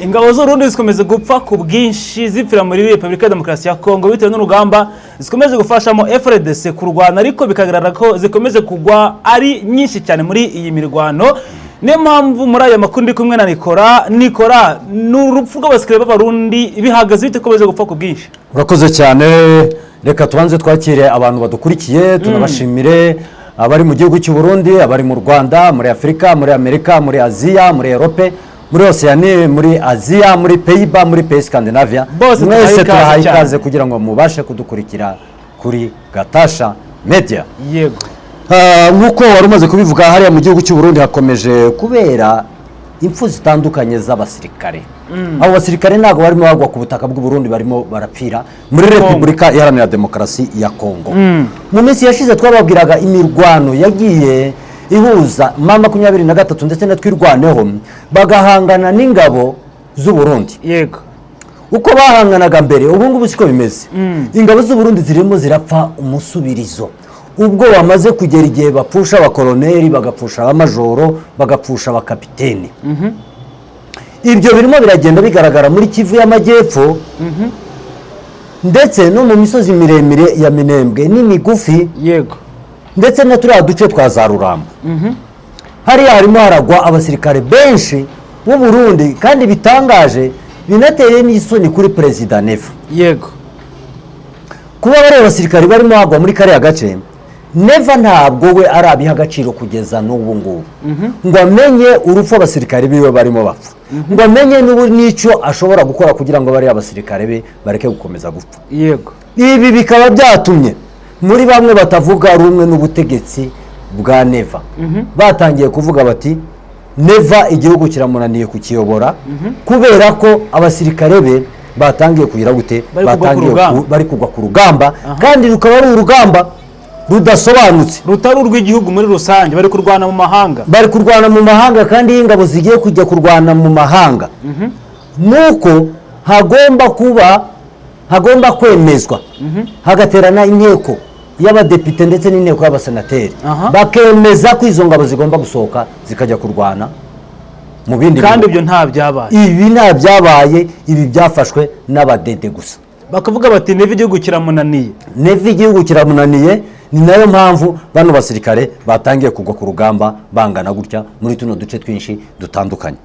Ingabo z'Urundi zikomeje gupfa ku bwinshi, zipfira muri Repubulika ya Demokarasi ya Kongo bitewe n'urugamba zikomeje gufashamo FARDC kurwana, ariko bikagaragara ko zikomeje kugwa ari nyinshi cyane muri iyi mirwano. Niyo mpamvu muri aya makuru ndi kumwe na Nikora. Nikora, ni urupfu rw'abasirikare b'Abarundi bihagaze bite, ikomeje gupfa ku bwinshi? Urakoze cyane. Reka tubanze twakire abantu badukurikiye, tunabashimire, abari mu gihugu cy'u Burundi, abari mu Rwanda, muri Afurika, muri Amerika, muri Aziya, muri Europe, muri Océanie, muri Aziya, muri Pays-Bas, muri pays Scandinavia. Bose tubahaye mwese ikaze turahaye cyane. ikaze kugira ngo mubashe kudukurikira kuri Gatasha Media. Nk'uko wari umaze kubivuga, hariya mu gihugu cy'u Burundi hakomeje kubera impfu zitandukanye z'abasirikare. Abo basirikare ntabwo barimo bagwa ku butaka bw'u Burundi, barimo barapfira muri Repubulika Iharanira Demokarasi ya Kongo. Mu minsi yashize twababwiraga imirwano yagiye ihuza M23 ndetse na Twirwaneho, bagahangana n'ingabo z'u Burundi. Uko bahanganaga mbere, ubu ngubu siko bimeze. Ingabo z'u Burundi zirimo zirapfa umusubirizo, ubwo bamaze kugera igihe bapfusha abakoroneri, bagapfusha abamajoro, bagapfusha abakapiteni. Ibyo birimo biragenda bigaragara muri Kivu y'Amajyepfo ndetse no mu misozi miremire ya Minembwe n'imigufi, ndetse na turiya duce twa za Ruramba. Hariya harimo haragwa abasirikare benshi b'u Burundi, kandi bitangaje, binateye n'isoni kuri Perezida Neva kuba bariya basirikare barimo bagwa muri kariya gace. Neva ntabwo we arabiha agaciro kugeza n'ubu ngubu, ngo amenye urupfu abasirikare biwe barimo bapfa, ngo amenye n'ubu n'icyo ashobora gukora kugira ngo bariya basirikare be bareke gukomeza gupfa. Ibi bikaba byatumye muri bamwe batavuga rumwe n'ubutegetsi bwa Neva batangiye kuvuga bati: "Neva igihugu kiramunaniye kukiyobora, kubera ko abasirikare be batangiye kugira gute?" Bari kugwa ku Batangiye rugamba. Bari kugwa ku rugamba, kandi rukaba ari urugamba rudasobanutse, rutari urw'igihugu muri rusange, bari kurwana mu mahanga. Bari kurwana mu mahanga, kandi iyo ingabo zigiye kujya kurwana mu mahanga, nuko hagomba kuba hagomba kwemezwa, hagaterana inteko y'abadepite ndetse n'inteko y'abasenateri, bakemeza ko izo ngabo zigomba gusohoka zikajya kurwana mu bindi Kandi bihugu. ibyo nta byabaye. Ibi nta byabaye, ibi byafashwe n'abadede gusa. Bakavuga bati: "Neva igihugu kiramunaniye." Neva igihugu kiramunaniye, ni nayo mpamvu bano basirikare batangiye kugwa ku rugamba bangana gutya muri tuno duce twinshi dutandukanye.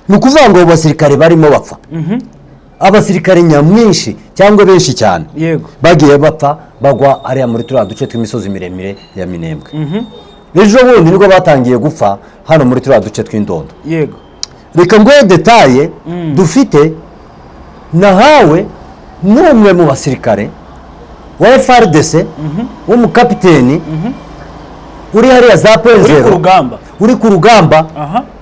Ni ukuvuga ngo abo basirikare barimo bapfa, abasirikare nyamwinshi cyangwa benshi cyane bagiye bapfa, bagwa hariya muri turiya duce tw'imisozi miremire ya Minembwe. Ejo bundi nibwo batangiye gupfa hano muri turiya duce tw'Indondo. Reka nguhe détails dufite nahawe n'umwe mu basirikare wa FARDC w'umukapiteni uri hariya za Uri ku Point Zéro, rugamba. Uri ku rugamba,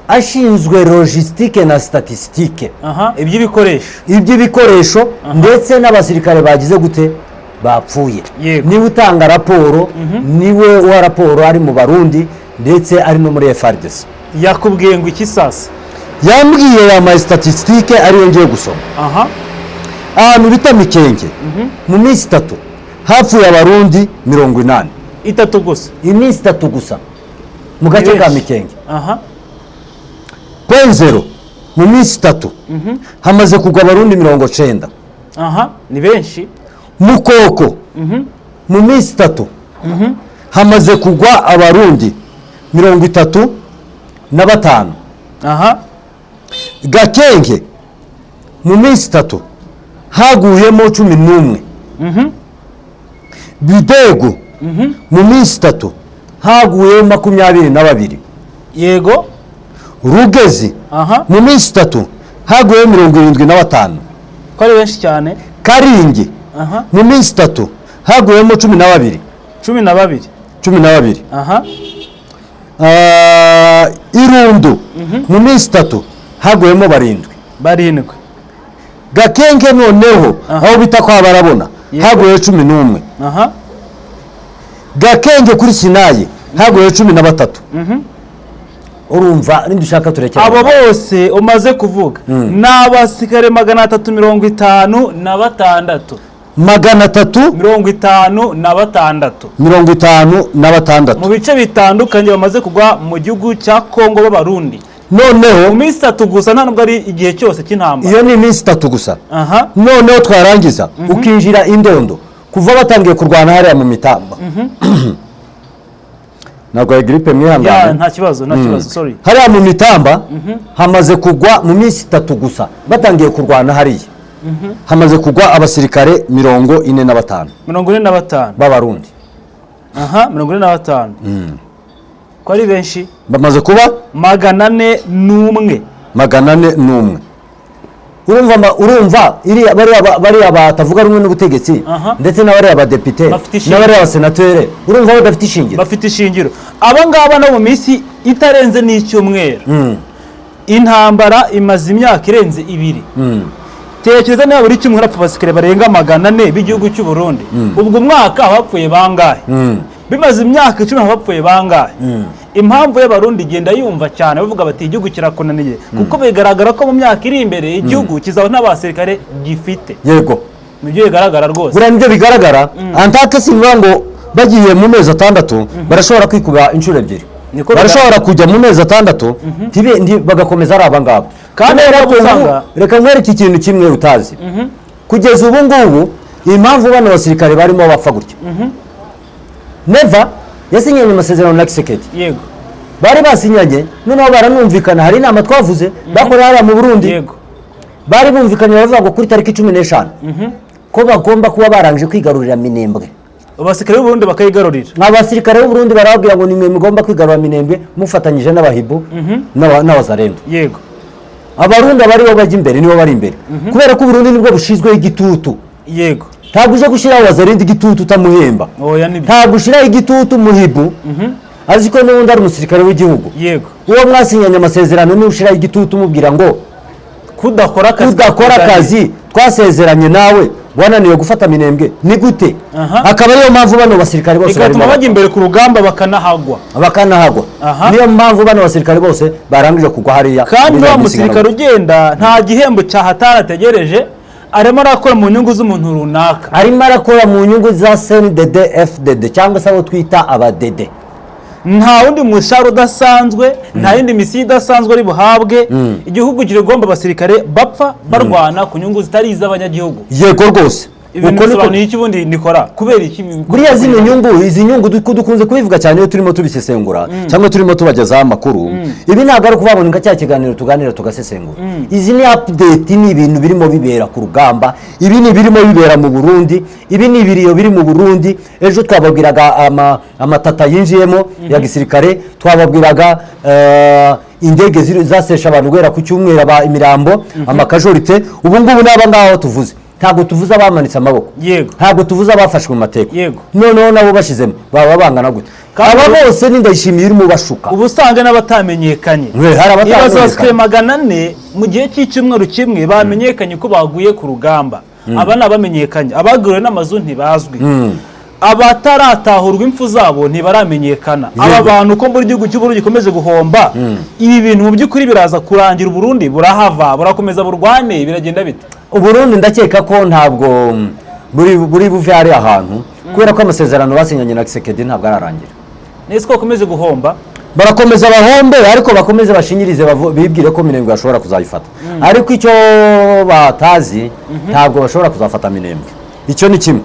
ashinzwe logistique na statistique. Iby'ibikoresho. Iby'ibikoresho ndetse n'abasirikare bagize gute, bapfuye. Niwe utanga raporo, niwe uha raporo, ari mu Barundi ndetse ari no muri FARDC. Yakubwiye ngo iki sasa? Yambwiye, yampaye statistique ariyo ngiye gusoma. Ahantu bita Mikenke, mu minsi 3 hapfuye Abarundi 80. 3 gusa? Iminsi 3 gusa mu gace ka Benshi. Mikenke. Point Zéro, mu minsi 3 hamaze kugwa Abarundi 90. Ni benshi. Mukoko, mu minsi 3 hamaze kugwa Abarundi 35. Gakenke, mu minsi 3 haguyemo 11. Bidego, mu minsi 3 haguyeho 22. Rugezi, mu minsi 3 haguyeho 75. Ko ari benshi cyane. Karingi, mu minsi 3 haguyemo 12. 12? 12. Irundu, mu minsi 3 haguyemo barindwi. Barindwi. Gakenke noneho, aho bita kwa Barabona, haguyeho 11. Gakenke kuri Sinayi haguyeho 13. Urumva nidushaka turekere. Abo bose umaze kuvuga ni abasirikare 356. 300 56. 56. Mu bice bitandukanye bamaze kugwa mu gihugu cya Kongo b'Abarundi. Noneho Mu minsi 3 gusa, nta nubwo ari igihe cyose cy'intambara. Iyo ni iminsi 3 gusa. Noneho twarangiza ukinjira Indondo, kuva batangiye kurwana hariya mu Mitamba, ntabwo giripe, mwihangane. Nta kibazo, nta kibazo, sorry. Hariya mu Mitamba hamaze kugwa, mu minsi 3 gusa batangiye kurwana hariya, hamaze kugwa abasirikare 45. 45. B'Abarundi. Aha, 45 ko ari benshi. Bamaze kuba 401. 401. Urumva iriya bariya batavuga rumwe n'ubutegetsi ndetse n'abariya badepite Bafite ishingiro. n'abariya basenateri, urumva badafite ishingiro? Bafite ishingiro. Aba ngaba no mu minsi itarenze n'icyumweru, intambara imaze imyaka irenze 2. Tekereza niba buri cyumweru hapfa abasirikare barenga 400 b'igihugu cy'u Burundi, ubwo umwaka hapfuye bangahe? Bimaze imyaka 10 hapfuye bangahe? Impamvu y'Abarundi igenda yumva cyane bavuga bati igihugu kirakunaniye, kuko bigaragara ko mu myaka iri imbere igihugu kizaba nta basirikare gifite. Nibyo bigaragara rwose. Buriya nibyo bigaragara. Antake si ngo bagiye mu mezi 6 barashobora kwikuba inshuro 2. Niko. Barashobora kujya mu mezi 6 bagakomeza ari abangaba. Kandi Kubera ko usanga- reka nkwereke ikintu kimwe utazi. Kugeza ubu ngubu, impamvu bano basirikare barimo bapfa gutya, Neva yasinyanye amasezerano na Tshisekedi. Bari basinyanye, noneho baranumvikana. Hari inama twavuze bakorera hariya mu Burundi. Bari bumvikanye, baravuga ngo kuri tariki 15 ko bagomba kuba barangije kwigarurira Minembwe. Abasirikare b'u Burundi bakayigarurira. Abasirikare b'u Burundi barababwira ngo nimwe mugomba kwigarura Minembwe mufatanyije n'Abahibu n'Abazarendo. Abarundi aba aribo bajya imbere, nibo bari imbere, kubera ko Uburundi nibwo bushyizweho igitutu. Ntabwo uje gushyiraho Wazarenda igitutu utamuhemba. Oya, nibyo. Ntabwo ushyiraho igitutu Muhibu azi ko n'ubundi ari umusirikare w'igihugu. Uwo mwasinyanye amasezerano niwe ushyiraho igitutu umubwira ngo kudakora akazi, kudakora akazi twasezeranye nawe, wananiwe gufata Minembwe, ni gute? Akaba ariyo mpamvu bano basirikare bose bigatuma barimo bajya imbere ku rugamba bakanahagwa. Bakanahagwa. Niyo mpamvu bano basirikare bose barangije kugwa hariya Kandi muri wa iriya musirikare misigaro. ugenda nta gihembo cyahatari ategereje, arimo arakora mu nyungu z'umuntu runaka. Arimo arakora mu nyungu za CNDD FDD, cyangwa se abo twita abadede. Nta wundi mushahara udasanzwe, nta yindi misiyo idasanzwe ari buhabwe. Igihugu kirigomba abasirikare bapfa barwana ku nyungu zitari iz'abanyagihugu. Yego rwose. Ibintu Uko niko. bisobanuye iki ubundi nikora kubera iki? Buriya zino nyungu, izi nyungu dukunze kubivuga cyane iyo turimo tubisesengura cyangwa turimo tubagezaho amakuru. Ibi ntabwo ari ukuvuga ngo ni nka cya kiganiro tuganira tugasesengura. Izi ni update, ni ibintu birimo bibera ku rugamba, ibi ni ibirimo bibera mu Burundi, ibi ni ibiriyo biri mu Burundi. Ejo twababwiraga amatata yinjiyemo ya gisirikare, twababwiraga indege zasesha abantu guhera ku cyumweru, imirambo, amacasualties. Ubu ngubu n'aba ngaba tuvuze, ntabwo tuvuze abamanitse amaboko, ntabwo tuvuze abafashwe mu mateka. Noneho nabo bashyizemo baba bangana gute? Kandi Aba bose ni Ndayishimiye urimo ubashuka. Uba usanga n'abatamenyekanye. We, hari Ibaze abatamenyekanye. abasirikare 400 mu gihe cy'icyumweru kimwe bamenyekanye ko baguye ku rugamba. Aba ni abamenyekanye, abaguriwe n'amazu ntibazwi, abataratahurwa impfu zabo ntibaramenyekana. Aba bantu ko muri igihugu cy'u Burundi gikomeje guhomba, ibi bintu mu by'ukuri biraza kurangira Uburundi burahava, burakomeza burwane, biragenda bite? Uburundi ndakeka ko ntabwo buri buve hariya hantu, kubera ko amasezerano basinyanye na Tshisekedi ntabwo ararangira. Nese ko bakomeje guhomba? Barakomeza bahombe, ariko bakomeze bashinyirize, bibwire ko Minembwe bashobora kuzayifata. Ariko icyo batazi, ntabwo bashobora kuzafata Minembwe. Icyo ni kimwe,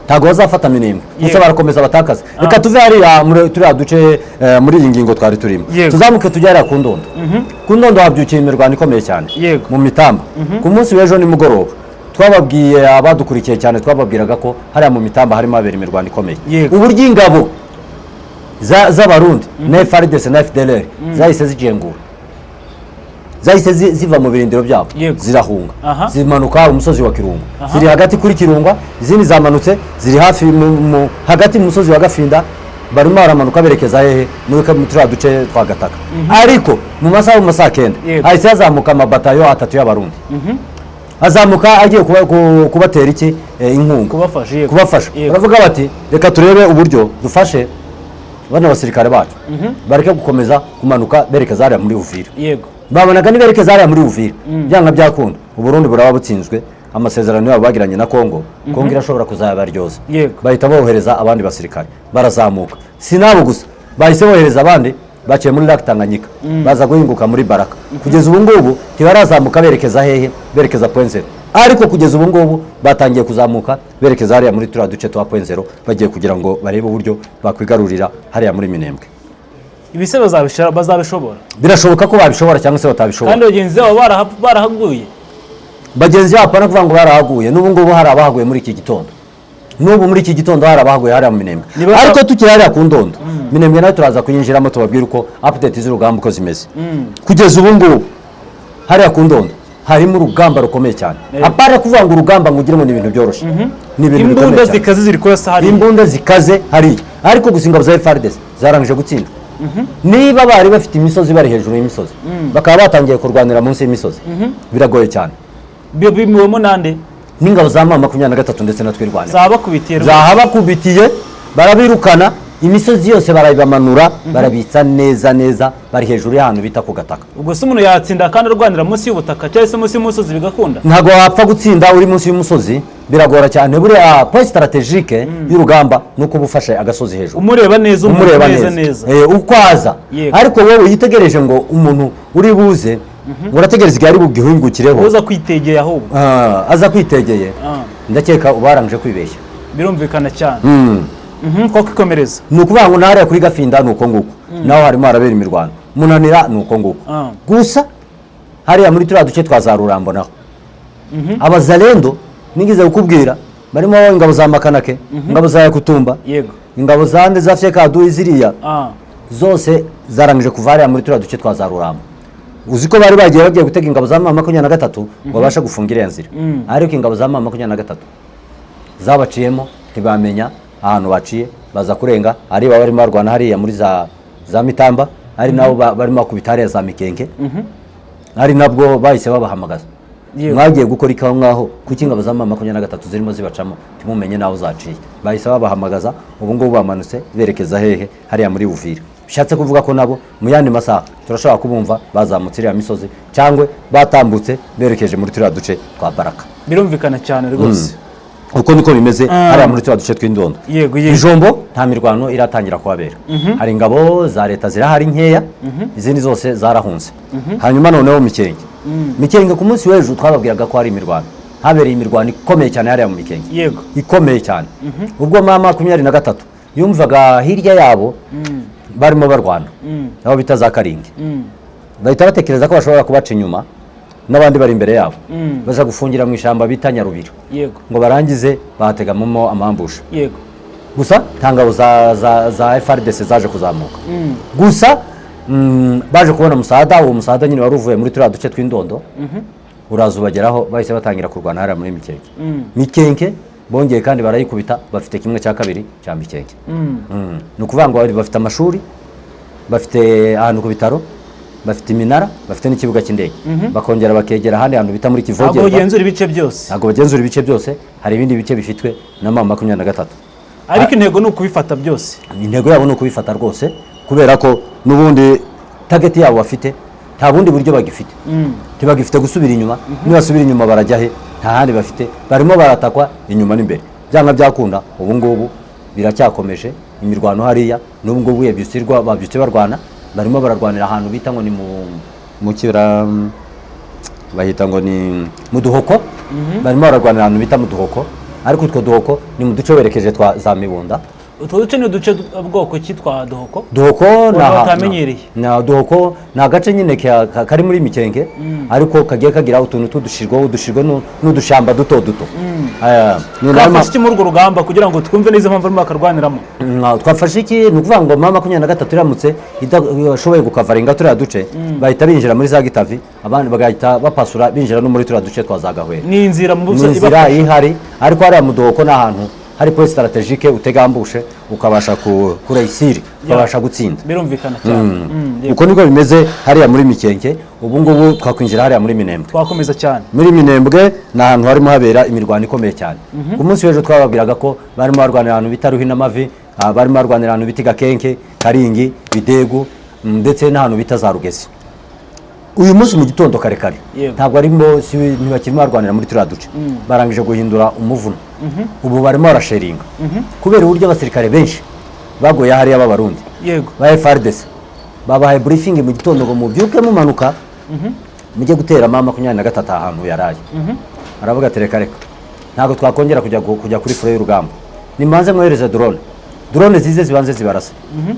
ntabwo bazafata Minembwe gusa, barakomeza batakaze. Reka tuve hariya muri turiya duce, muri iyi ngingo twari turimo, tuzamuke tujye hariya ku Ndondo. Ku Ndondo habyukiye imirwano ikomeye cyane mu Mitamba ku munsi w'ejo nimugoroba. Twababwiye, abadukurikiye cyane, twababwiraga ko hariya mu Mitamba harimo habera imirwano ikomeye, uburyo ingabo z'Abarundi na FARDC na FDLR zahise zigengura, zahise ziva mu birindiro byabo, zirahunga, zimanuka umusozi wa Kirunga, ziri hagati kuri Kirunga, izindi zamanutse ziri hafi hagati mu musozi wa Gafinda. Barimo baramanuka berekeza hehe? Muri turiya duce twa Gataka. Ariko mu masaha mu masaha 9 hahise hazamuka amabatayo atatu y'Abarundi, azamuka agiye kubatera iki? Inkunga. Kubafasha, yego. Kubafasha. Baravuga bati reka turebe uburyo dufashe bano basirikare bacu, bareke gukomeza kumanuka berekeza hariya muri Uvira. Babonaga niberekeza hariya muri Uvira, byanga byakunda Uburundi buraba butsinzwe. Amasezerano yabo bagiranye na Kongo, Kongo irashobora kuzabaryoza. Bahita bohereza abandi basirikare, barazamuka. Si nabo gusa, bahise bohereza abandi Baciye muri Lac Tanganyika, baza guhinguka muri Baraka. Kugeza ubu ngubu ntibarazamuka berekeza hehe? Berekeza Point Zero. Ariko kugeza ubu ngubu batangiye kuzamuka berekeza hariya muri turiya duce twa Point Zero, bagiye kugira ngo barebe uburyo bakwigarurira hariya muri Minembwe. Ibise bazabishobora? Birashoboka ko babishobora cyangwa se batabishobora. Kandi bagenzi babo barahaguye. Bagenzi babo, apana kuvuga ngo barahaguye. N'ubu ngubu hari abahaguye muri iki gitondo, n'ubu muri iki gitondo hari abahaguye hariya mu Minembwe. Ariko tukiri hariya ku Ndondo, Minembwe nayo turaza kuyinjiramo, tubabwire uko update z'urugamba uko zimeze. Kugeza ubu ngubu hariya ku Ndondo harimo urugamba rukomeye cyane. Apana kuvuga ngo urugamba ngo ugire ngo ni ibintu byoroshye, ni ibintu bikomeye Imbunda cyane. zikaze ziri kurasa hariya. Imbunda zikaze hariya, ariko gusa ingabo za FARDC zarangije gutsinda. Niba bari bafite imisozi, bari hejuru y'imisozi, bakaba batangiye kurwanira munsi y'imisozi, biragoye cyane. Bimiwemo nande? N'ingabo za M23 ndetse na Twirwaneho. Zabakubitiye rwose. Zahabakubitiye, barabirukana, imisozi yose barayibamanura, barabitsa neza neza, bari hejuru y'ahantu bita ku Gataka. Ubwo se umuntu yatsinda kandi arwanira munsi y'ubutaka cyangwa se munsi y'umusozi bigakunda? Ntabwo wapfa gutsinda uri munsi y'umusozi, biragora cyane. Buriya point stratégique y'urugamba ni uko uba ufashe agasozi hejuru, umureba neza umuntu, umureba neza neza, neza. Uko aza. Ariko wowe uyitegereje ngo umuntu uri buze, urategereza igihe ari bugihungukireho. Uza kwitegeye ahubwo. Ah, aza kwitegeye. Ndakeka uba warangije kwibeshya. Birumvikana cyane. Koko ikomereza. Ni ukuvuga ngo nahariya kuri Gafinda ni uko nguko, naho harimo harabera imirwano. Munanira ni uko nguko. Gusa hariya muri turiya duce twa za Rurambo naho Abazalendo, nigeze kukubwira, barimo ingabo za Makanake, ingabo za Yakutumba, ingabo za nde, za Fyekaduyi ziriya, zose zarangije kuva hariya muri turiya duce twa za Rurambo. Uzi ko bari bagiye gutega ingabo za M23 ngo babashe gufunga iriya nzira, ariko ingabo za M23 zabaciyemo, ntibamenya ahantu baciye, baza kurenga. Ari baba barimo barwana hariya muri za Mitamba, ari nabo barimo bakubita hariya za Mikenke, ari nabwo bahise babahamagaza. Mwagiye gukora ikawa mwaho? Kuki ingabo za M23 zirimo zibacamo ntimumenye n'aho zaciye? Bahise babahamagaza. Ubu ngubu bamanutse berekeza hehe? Hariya muri Uvira. Bishatse kuvuga ko nabo mu yandi masaha turashobora kubumva bazamutse iriya misozi cyangwa batambutse berekeje muri turiya duce twa Baraka. Birumvikana cyane rwose. Uko niko bimeze hariya muri turiya duce tw'Indondo. yego yego Ijombo nta mirwano iratangira kuhabera. Hari ingabo za leta zirahari nkeya, izindi zose zarahunze. Hanyuma noneho Mikenke, Mikenke ku munsi w'ejo twababwiraga ko hari imirwano, habereye imirwano ikomeye cyane hariya mu Mikenke, ikomeye cyane. Ubwo M23 yumvaga hirya yabo barimo barwana, aho bita za Karingi, bahita batekereza ko bashobora kubaca inyuma n'abandi bari imbere yabo, baza gufungira mu ishyamba bita Nyarubiro, ngo barangize bahategamamo amambusha. Gusa nta ngabo za FARDC zaje kuzamuka. Gusa baje kubona umusada. Uwo musada nyine wari uvuye muri turiya duce tw'Indondo, uraza ubageraho, bahise batangira kurwana hariya muri Mikenke. Mikenke bongeye kandi barayikubita, bafite 1/2 cya Mikenke. Ni ukuvuga ngo bafite amashuri, bafite ahantu ku bitaro, bafite iminara, bafite n'ikibuga cy'indege, bakongera bakegera ahandi hantu bita muri Ntabwo Kivogerwa. bagenzura ibice byose. Ntabwo bagenzura ibice byose, hari ibindi bice bifitwe na M23. Ariko intego ni ukubifata byose. Intego yabo ni ukubifata rwose, kubera ko n'ubundi target yabo bafite, nta bundi buryo bagifite, ntibagifite gusubira inyuma. Nibasubira inyuma barajya he? Nta handi bafite. Barimo baratakwa inyuma n'imbere, byanga byakunda. Ubu ngubu biracyakomeje imirwano hariya n'ubu ngubu babyutse barwana, barimo bararwanira ahantu bita ngo ni mu kibira, bahita ngo ni mu Duhoko. Barimo bararwanira ahantu bita mu Duhoko, ariko utwo Duhoko ni mu duce werekeje twa za Mibunda. Utwo duce ni uduce bwoko ki twa Duhoko? Duhoko ni Batamenyereye. Na Duhoko ni agace nyine kari muri Mikenke, ariko kagiye kagira utuntu tw'udushirwa, udushirwa n'udushamba duto duto. Aya, ni nayo Twafashe iki muri urwo rugamba kugira ngo twumve neza impamvu barimo bakarwaniramo? Twafashe iki? Ni ukuvuga ngo M23 iramutse idashoboye gukavaringa turiya duce, bahita binjira muri za Gitavi, abandi bagahita bapasura binjira no muri turiya duce twa za Gahwera. Ni inzira mu Ni inzira ihari, ariko hariya mu Duhoko ni ahantu hari point stratégique, utegambushe ukabasha kurayisiri, ukabasha gutsinda. Birumvikana cyane. Yego. Uko niko bimeze hariya muri Mikenke. Ubu ngubu twakwinjira hariya muri Minembwe. Twakomeza cyane. Muri Minembwe ni ahantu harimo habera imirwano ikomeye cyane. Ku munsi w'ejo twababwiraga ko barimo barwanira ahantu bita Ruhinamavi, barimo barwanira ahantu bita Gakenke, Karingi, Bidegu, ndetse n'ahantu bita za Rugezi. Uyu munsi mu gitondo kare kare, ntabwo arimo ntibakirimo barwanira muri turiya duce, barangije guhindura umuvuno. Ubu barimo barasheringa kubera uburyo abasirikare benshi baguye hariya b'Abarundi ba FARDC. Babahaye briefing mu gitondo ngo mubyuke mumanuka mujye gutera mama 23 ahantu yaraye. Aravuga ati reka reka, ntabwo twakongera kujya kuri front y'urugamba, nimanze mwohereze drone, drone zize zibanze zibarasa,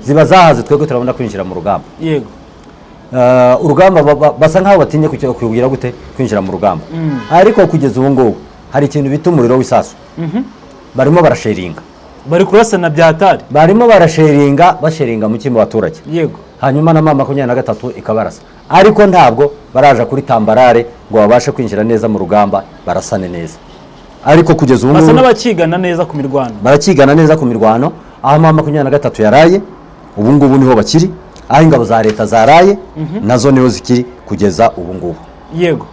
ziba zahaze, twebwe turabona kwinjira mu rugamba. Urugamba basa nkaho batinye kugira gute, kwinjira mu rugamba. Ariko kugeza ubu ngubu hari ikintu bita umuriro w'isasu, barimo barasheringa. Bari kurasana bya hatari. Barimo barasheringa, basheringa mu mu baturage. Hanyuma na mama 23 ikabarasa, ariko ntabwo baraja kuri tambarare ngo babashe kwinjira neza mu rugamba barasane neza. Ariko kugeza ubu basa ngubu n'abakigana neza ku mirwano. Barakigana neza ku mirwano. Aho mama 23 yaraye ubu ngubu niho bakiri, aho ingabo za leta zaraye nazo niho zikiri kugeza ubu ngubu. Ni Ubwo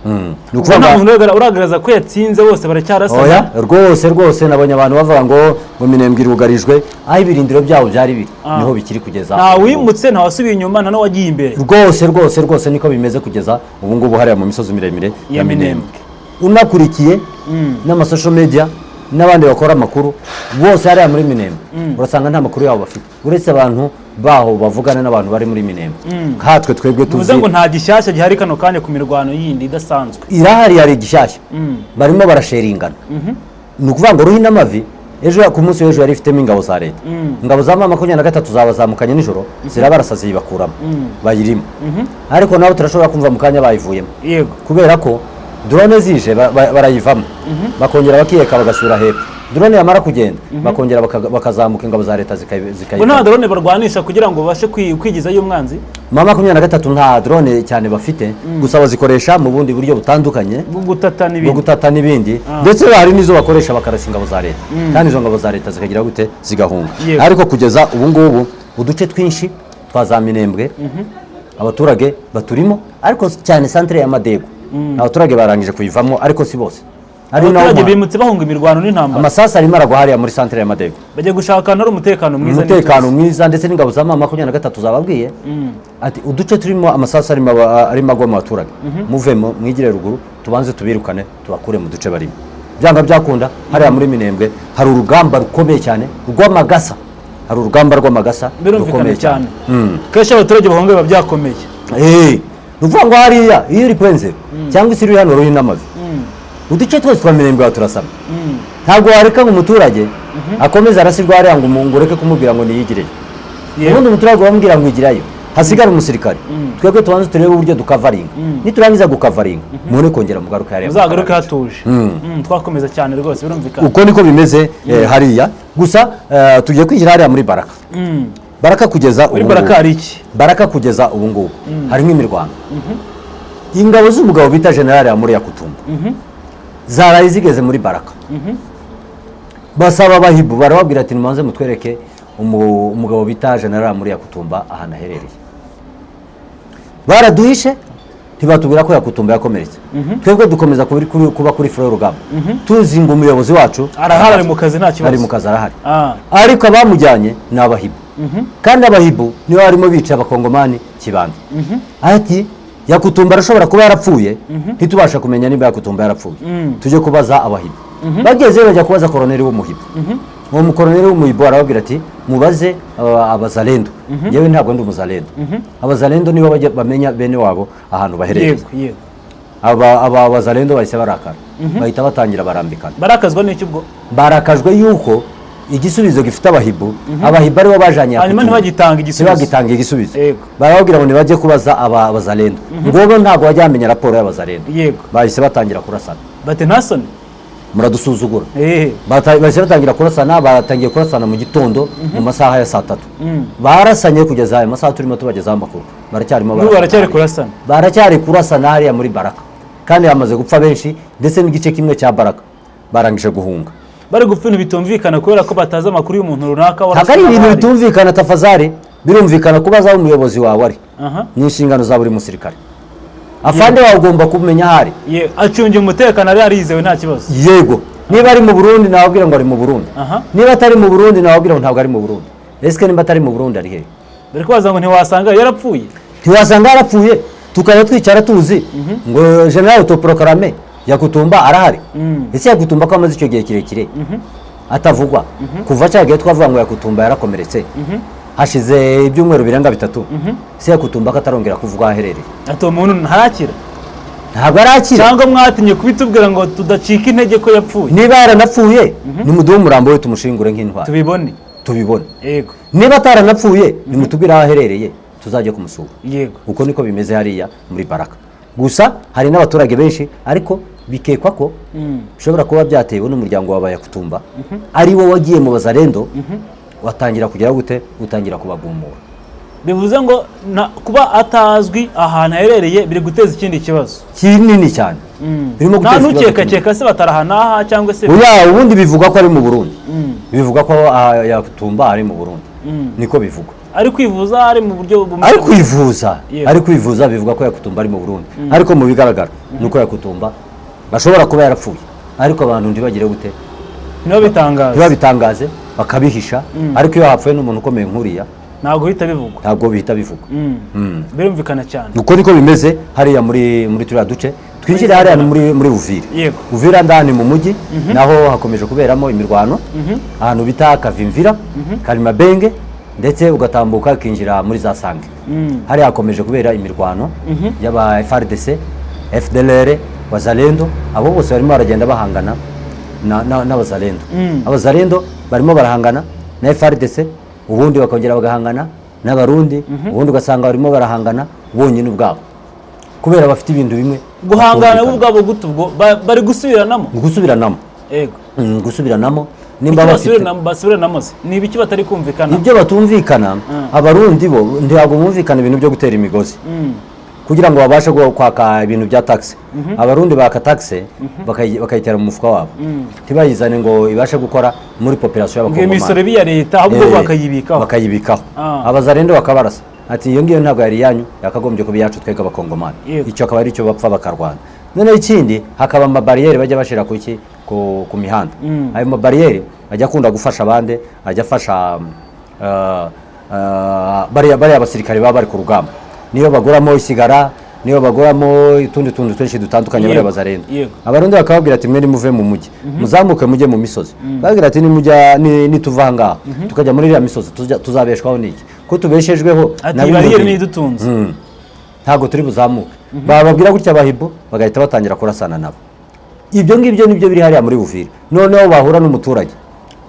ukuvuga nta ngo muntu uragaragaza ko yatsinze, bose baracyarasana. Oya, rwose rwose, nabonye abantu bavuga ngo Minembwe irugarijwe. Aho ibirindiro byabo byari biri niho bikiri kugeza Nta ubu ngubu. wimutse, nta wasubiye inyuma, nta n'uwagiye imbere. Rwose rwose rwose, niko bimeze kugeza ubu ngubu hariya mu misozi miremire ya ya Minembwe. Minembwe. Unakurikiye n'ama social media n'abandi bakora amakuru bose hariya muri Minembwe, urasanga nta makuru yabo bafite, uretse abantu baho bavugana n'abantu bari muri Minembwe nkatwe twebwe Bivuze tuzi. ngo nta gishyashya gihari kano kanya ku mirwano yindi idasanzwe. Irahari, hari igishyashya, barimo barasheringana. Ni ukuvuga ngo Ruhinamavi ejo, ku munsi w'ejo, yari ifitemo ingabo za leta. Ingabo za mama 23 zabazamukanye nijoro, zirabarasa, ziyibakuramo, bayirimo. Ariko nabo turashobora kumva mu kanya bayivuyemo, kubera ko drone zije barayivamo, bakongera bakiyeka bagasubira hepfo. Drone yamara kugenda bakongera bakazamuka, ingabo za leta Ngo nta zikayivamo. drone barwanisha kugira ngo babashe kwigizayo umwanzi. Mama 23 nta drone cyane bafite, gusa bazikoresha mu bundi buryo butandukanye Bwo gutata bwo n'ibindi. gutata n'ibindi. Ndetse hari n'izo bakoresha bakarasa ingabo za leta, kandi izo ngabo za leta zikagira gute, zigahunga. Ariko kugeza ubu ngubu uduce twinshi twa za Minembwe abaturage baturimo, ariko cyane santere ya Madego abaturage barangije kuyivamo, ariko si bose. Ari nawo Abaturage muhanda. bimutse bahunga imirwano n'intambara. Amasasu arimo aragwa hariya muri santere ya Madego. Bajya gushaka ahantu hari umutekano mwiza Umutekano n'ituze. mwiza. Ndetse n'ingabo za mama 23 zababwiye ati uduce turimo amasasu arimo agwa mu baturage, muvemo mwigire ruguru, tubanze tubirukane, tubakure mu duce barimo. Byanga byakunda hariya muri Minembwe hari urugamba rukomeye cyane rw'amagasa, hari urugamba rw'amagasa Birumvikana rukomeye cyane. cyane. Kenshi abaturage bahunga biba byakomeye. Ni ukuvuga ngo hariya iyo uri Point Zéro cyangwa se uri hano Ruhinamavi, uduce twose twa Minembwe turasaba. Ntabwo wareka ngo umuturage akomeze arasirwa hariya ngo ureke kumubwira ngo niyigireyo. Ubundi umuturage wamubwira ngo igirayo, hasigare umusirikare, twebwe tubanze turebe uburyo dukavaringa, niturangiza gukavaringa mubone kongera mugaruke hariya. Muzagaruke mukarabije. hatuje. Twakomeza cyane rwose, birumvikana. Uko niko bimeze hariya. Gusa tugiye kwigira hariya muri Baraka. Baraka kugeza Muri ubu Baraka ngubu. hari iki? Baraka kugeza ubu ngubu harimo imirwano. Ingabo z'umugabo bita General Amuri Yakutumba zaraye zigeze muri Baraka, basaba abahibu, barababwira ati nimubanze mutwereke umugabo bita General Amuri Yakutumba ahantu aherereye. Baraduhishe, ntibatubwira ko Yakutumba yakomeretse. Twebwe dukomeza kuba kuri front y'urugamba, tuzi ngo umuyobozi wacu Arahari, ari mu kazi, nta kibazo. Ari mu kazi, arahari. Ariko abamujyanye ni abahibu, kandi abahibu nibo barimo bica abakongomani Kibanda. Ati Yakutumba arashobora kuba yarapfuye, ntitubasha kumenya niba Yakutumba yarapfuye, tujye kubaza abahibu. Bagezeyo bajya kubaza koroneri w'umuhibu. Uwo mukoroneri w'umuhibu arababwira ati mubaze abazalendo, yewe ntabwo ndi umuzalendo, abazalendo nibo bajya bamenya bene wabo ahantu baherereye. yego yego Aba abazalendo bahise barakara, bahita batangira barambikana. Barakazwa n'iki ubwo? Barakajwe yuko igisubizo gifite abahibu, abahibu aribo bajanye Hanyuma Yakutumba. ntibagitanga igisubizo. Ntibagitanga igisubizo. Barababwira ngo ntibajye kubaza aba abazalendo, ngo bo ntabwo bajya bamenya raporo y'abazalendo. Bahise batangira kurasana. Bati nta soni. Muradusuzugura. Bahise batangira kurasana, batangiye kurasana mu gitondo mu masaha ya saa 3. Barasanye kugeza aya masaha turimo tubagezaho amakuru, baracyarimo N'ubu barasana baracyari hariya. kurasana. Baracyari kurasana hariya muri Baraka, kandi hamaze gupfa benshi, ndetse n'igice kimwe cya Baraka barangije guhunga. Bari gupfa ibintu bitumvikana kubera ko batazi amakuru y'umuntu runaka Ntabwo ari ibintu warashe. bitumvikana, tafazari. Birumvikana, kubaza aho umuyobozi wawe ari ni inshingano za buri musirikare. Afande wawe ugomba kumenya aho ari. Acungiye umutekano, ari yarizewe, nta kibazo. Yego, niba ari mu Burundi nawabwira ngo ari mu Burundi. Niba atari mu Burundi nawabwira ngo ntabwo ari mu Burundi. Ese niba atari mu Burundi ari hehe? Bari kubaza ngo ntiwasanga yarapfuye. Ntiwasanga yarapfuye, tukaba twicara tuzi ngo general autoproclamé Yakutumba arahari. Ese Yakutumba ko amaze icyo gihe kirekire atavugwa, kuva cya gihe twavuga ngo Yakutumba yarakomeretse, Hashize ibyumweru birenga 3 se Yakutumba ko atarongera kuvuga aho aherereye. Ati uwo muntu ntarakira. Ntabwo arakira. Cyangwa mwatinye kubitubwira ngo tudacika intege ko yapfuye. Niba yaranapfuye, nimuduhe umurambo we tumushingure nk'intwari. Tubibone. Tubibone. Yego. Niba ataranapfuye, nimutubwire aho aherereye tuzajye kumusura. Yego. Uko niko bimeze hariya muri Baraka. Gusa hari n'abaturage benshi, ariko bikekwa ko bishobora kuba byatewe n'umuryango wa Yakutumba, ari wo wagiye mu Bazarendo, watangira kugira gute, utangira kubagumura. Bivuze ngo kuba atazwi ahantu aherereye biri guteza ikindi kibazo kinini cyane. Birimo Nta guteza ikibazo. ntukekakeka se bataraha n'aha cyangwa se? Oya, ubundi bivugwa ko ari mu Burundi. Bivugwa ko Yakutumba ari mu Burundi, niko bivugwa. Ari kwivuza, ari mu buryo bumeze? Ari kwivuza. Ari kwivuza. Bivugwa ko Yakutumba ari mu Burundi, ariko mu bigaragara ni uko Yakutumba bashobora kuba yarapfuye, ariko abantu ntibagire gute? Ntibabitangaze. Ntibabitangaze, bakabihisha. Ariko iyo hapfuye n'umuntu ukomeye nk'uriya, ntabwo bihita bivugwa. Ntabwo bihita bivugwa. Birumvikana cyane. Uko niko bimeze hariya muri turiya duce. Twinjire hariya muri Uvira. Uvira ndani mu mujyi naho hakomeje kuberamo imirwano, ahantu bita Kavimvira, Karimabenge, ndetse ugatambuka ukinjira muri za Sange. Hariya hakomeje kubera imirwano y'aba FARDC, FDLR, Wazalendo. Abo bose barimo baragenda bahangana n'Abazalendo. Abazalendo barimo barahangana na FARDC, ubundi bakongera bagahangana n'Abarundi, ubundi ugasanga barimo barahangana bonyine ubwabo kubera bafite ibintu bimwe Guhangana bo batumvikana. ubwabo gute? Ubwo bari gusubiranamo? Gusubiranamo. Yego. Gusubiranamo nimba Kuki bafite basubiranamo se? Ni ibiki batari kumvikana? Ibyo batumvikana, Abarundi bo ntabwo bumvikana ibintu byo gutera imigozi kugira ngo babashe kwaka ibintu bya taxe. Abarundi baka taxe bakayitera mu mufuka wabo, ntibayizane ngo ibashe gukora muri population Ngo imisoro y'Abakongomani. ibe iya leta, ahubwo bakayibikaho. Bakayibikaho. Abazarendo bakabarasa, ati iyo ngiyo ntabwo yari iyanyu, yakagombye kuba iyacu twebwe Abakongomani. Icyo akaba ari cyo bapfa bakarwana. Noneho ikindi, hakaba amabariyeri bajya bashyira ku mihanda. Ayo mabariyeri ajya akunda gufasha abandi, ajya afasha bariya basirikare baba bari ku rugamba, niyo baguramo isigara, niyo baguramo utundi tuntu twinshi dutandukanye, bariya Bazarendo. Abarundi bakababwira ati mwe nimuve mu mujyi, muzamuke mujye mu misozi. Babwira ati nimujya nituva aha ngaha tukajya muri iriya misozi, tuzabeshwaho n'iki ko tubeshejweho Ati na bino bariyeri bintu? niyo idutunze. Ntabwo turi buzamuke. Bababwira gutya abahibo bagahita batangira kurasana nabo. Ibyo ngibyo nibyo biri hariya muri Buvira. Noneho bahura n'umuturage,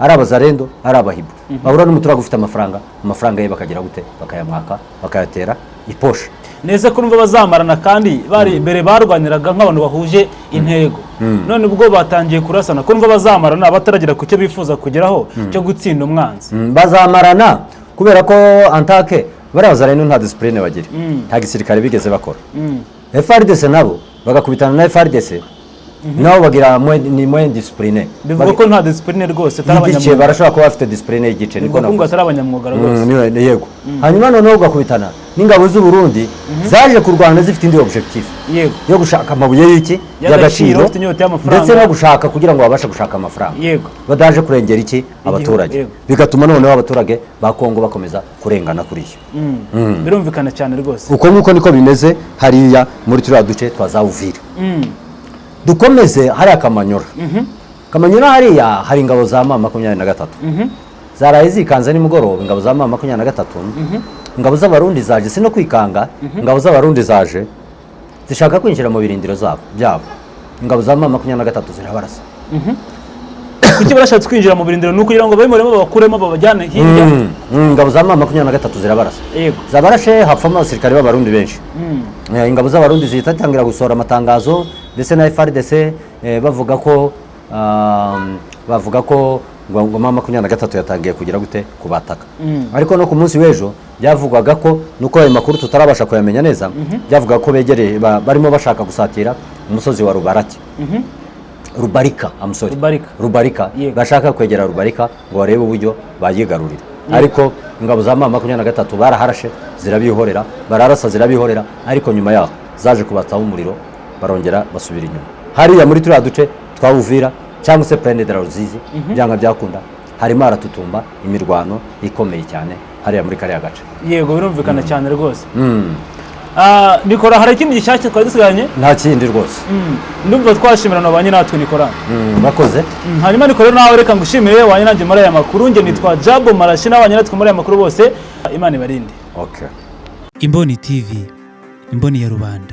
ari Abazarendo, ari Abahibo, bahura n'umuturage ufite amafaranga, amafaranga ye bakagira gute? Bakayamwaka, bakayatera iposhe. Neza ko numva bazamarana, kandi bari imbere barwaniraga nk'abantu bahuje intego, none ubwo batangiye kurasana, ko numva bazamarana bataragera ku cyo bifuza kugeraho cyo gutsinda umwanzi? Bazamarana kubera ko antake bariya Bazarendo nta discipline bagira, nta gisirikare bigeze bakora. FARDC nabo bagakubitana na FARDC, nabo bagira ni moins discipline. Bivuga ko nta discipline rwose, atari Igice abanyamwuga. Barashobora kuba bafite discipline y'igice, niko Bivuga ko ngo navuze. atari abanyamwuga rwose. Yego. Hanyuma noneho ugakubitana n'ingabo z'u Burundi zaje kurwana zifite indi objectif yo gushaka amabuye y'iki? Y'agaciro, bafite inyota y'amafaranga. Ndetse no gushaka kugira ngo babashe gushaka amafaranga badaje kurengera iki? Abaturage. Bigatuma noneho abaturage ba Kongo bakomeza kurengana kuri yo. Birumvikana cyane rwose. Uko nguko niko bimeze hariya muri turiya duce twa za Uvira. Dukomeze hariya Kamanyora. Kamanyora hariya hari ingabo za M23 zaraye zikanze nimugoroba. Ingabo za M23, ingabo z'Abarundi zaje si no kwikanga, ingabo z'Abarundi zaje zishaka kwinjira mu birindiro zabo byabo, ingabo za M23 zirabarasa. Kuki barashatse kwinjira mu birindiro? Ni ukugira ngo babimuremo, babakuremo, babajyane hirya? Ingabo za M23 zirabarasa. Zabarashe, hapfamo abasirikare b'Abarundi benshi. Ingabo z'Abarundi zihita zitangira gusohora amatangazo, ndetse na FARDC, bavuga ko ngo M23 yatangiye kugira gute? Kubataka. Ariko no ku munsi w'ejo byavugwaga ko, nuko ayo makuru tutarabasha kuyamenya neza, byavuga ko begereye barimo bashaka gusatira umusozi wa Rubaraki, Rubarika, I'm sorry. Rubarika. Rubarika. Bashaka kwegera Rubarika ngo barebe uburyo bayigarurira, ariko ingabo za M23 baraharashe zirabihorera, bararasa zirabihorera, ariko nyuma yaho zaje kubatsaho umuriro, barongera basubira inyuma hariya muri turiya duce twa Uvira cyangwa se Plaine de la Ruzizi. Byanga byakunda harimo haratutumba imirwano ikomeye cyane hariya muri kariya gace. Yego, birumvikana cyane rwose. Nikora, hari ikindi gishyashya twari dusigaranye? Nta kindi rwose. Ndumva twashimirana abanye natwe, Nikora. Bakoze. Hanyuma Nikora, nawe reka ngushimire wanye nanjye muri aya makuru. Njye nitwa Jabo Marashi, n'abanye natwe muri aya makuru bose. Imana ibarinde. Okay. Imboni TV, imboni ya rubanda.